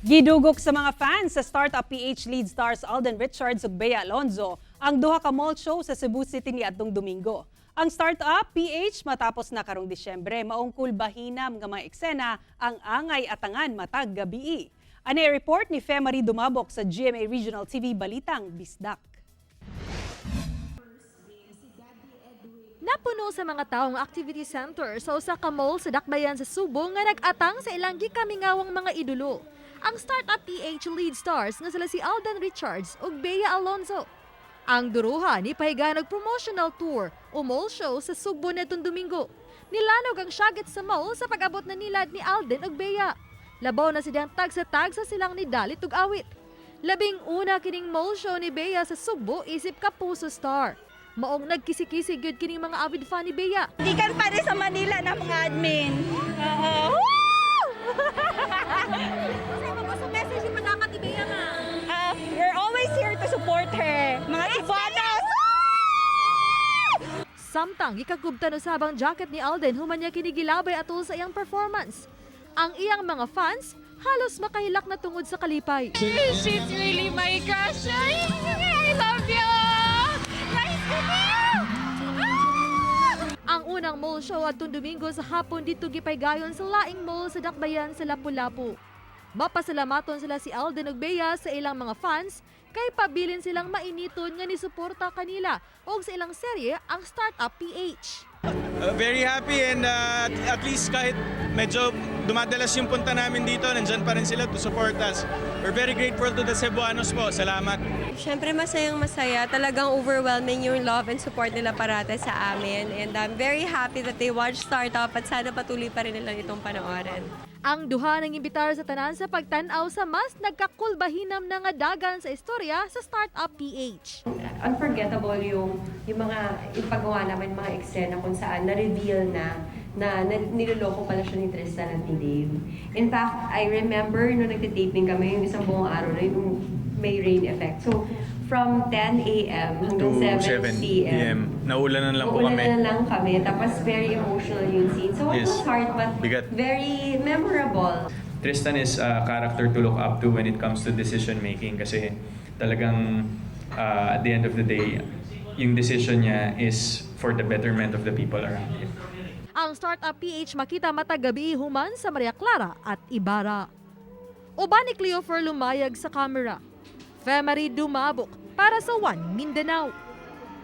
Gidugok sa mga fans sa Startup PH lead stars Alden Richards ug Bea Alonzo ang duha ka mall show sa Cebu City niadtong Domingo. Ang Startup PH matapos na karong Disyembre, maong kulbahinam nga mga eksena ang angay atangan matag gabii. Ani report ni Fe Marie Dumabok sa GMA Regional TV Balitang Bisdak. Napuno sa mga taong activity center sa usa ka mall sa Dakbayan sa Subo nga nag-atang sa ilang gikamingawang mga idolo. Ang Startup PH lead stars nga sila si Alden Richards ug Bea Alonzo. Ang duruha ni pahigayon og promotional tour o mall show sa Sugbo netong Domingo. Nilanog ang syagit sa mall sa pag-abot na nilad ni Alden ug Bea. Labaw na silang tagsa-tagsa silang ni dalit ug awit. Labing una kining mall show ni Bea sa Sugbo isip Kapuso star. Maong nagkisi-kisi gyud kining mga avid fan ni Bea. Gikan pa rin sa Manila na mga admin. Oo. Message yung padakat ni Bea nga. We're always here to support her. Mga Cebuanos! Samtang gikagubtan usab ang jacket ni Alden human niya kinigilabay atol sa iyang performance. Ang iyang mga fans halos makahilak na tungod sa kalipay. She's really my crush. I love you. Nice to meet you. Ah! Ang unang mall show adtong Domingo sa hapon didto gipaygayon sa laing mall sa Dakbayan sa Lapu-Lapu. Mapasalamaton sila si Alden ug Bea sa ilang mga fans kay pabilin silang mainiton nga nisuporta kanila ug sa ilang serye, ang Startup PH. Very happy and at least kahit medyo dumadalas yung punta namin dito, nandyan pa rin sila to support us. We're very grateful to the Cebuanos po. Salamat. Siyempre, masayang masaya. Talagang overwhelming yung love and support nila parate sa amin. And I'm very happy that they watch Startup at sana patuloy pa rin nila itong panoorin. Ang duha nang imbitar sa tanan sa pagtan-aw sa mas nagkakulbahinam na nga dagan sa istorya sa Startup PH. Unforgettable yung mga yung paggawa namin, mga eksena kung saan na-reveal na niloloko pala siya ni Tristan at ni Dave. In fact, I remember nung nagtitaping kami, yung isang buong araw na yung may rain effect. So, from 10 a.m. hanggang To 7 p.m. Naulanan lang po Uulanan kami. na lang kami. Tapos very emotional yung scene. So it was hard but Bigat. Very memorable. Tristan is a character to look up to when it comes to decision making kasi talagang at the end of the day, yung decision niya is for the betterment of the people around him. Ang Startup PH makita matag gabii human sa Maria Clara at Ibarra. Uban ni Cleofer Lumayag sa camera. Femary Dumabok para sa One Mindanao.